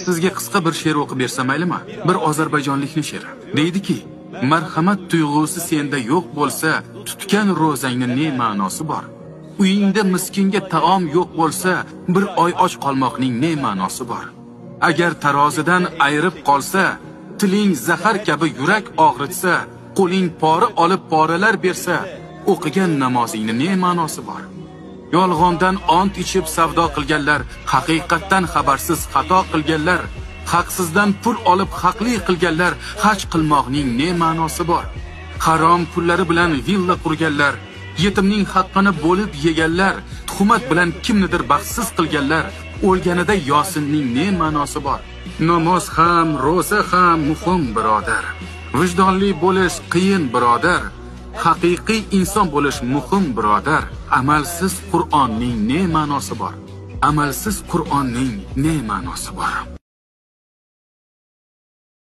Sizga qisqa bir she'r o'qib bersam maylimi? Bir ozarbayjonlikning she'ri. Deydiki, marhamat tuyg'usi senda yo'q bo'lsa, tutgan ro'zangni ne ma'nosi bor? Uyingda miskinga taom yo'q bo'lsa, bir oy och qolmoqning ne ma'nosi bor? Agar tarozidan ayirib qolsa, tiling zahar kabi yurak og'ritsa, qo'ling pora olib poralar bersa, o'qigan namozingni ne ma'nosi bor? Yolg'ondan ont ichib savdo qilganlar, haqiqatdan xabarsiz xato qilganlar, haqsizdan pul olib haqli qilganlar, haj qilmoqning ne ma'nosi bor? Harom pullari bilan villa qurganlar, yetimning haqqini bo'lib yeganlar, tuhmat bilan kimnidir baxtsiz qilganlar, o'lganida Yosinning ne ma'nosi bor? Namoz ham, ro'za ham muhim, birodar. Vijdonli bo'lish qiyin, birodar. Haqiqiy inson bo'lish muhim, birodar. Amalsiz Qur'onning ne ma'nosi bor? Amalsiz Qur'onning ne ma'nosi bor?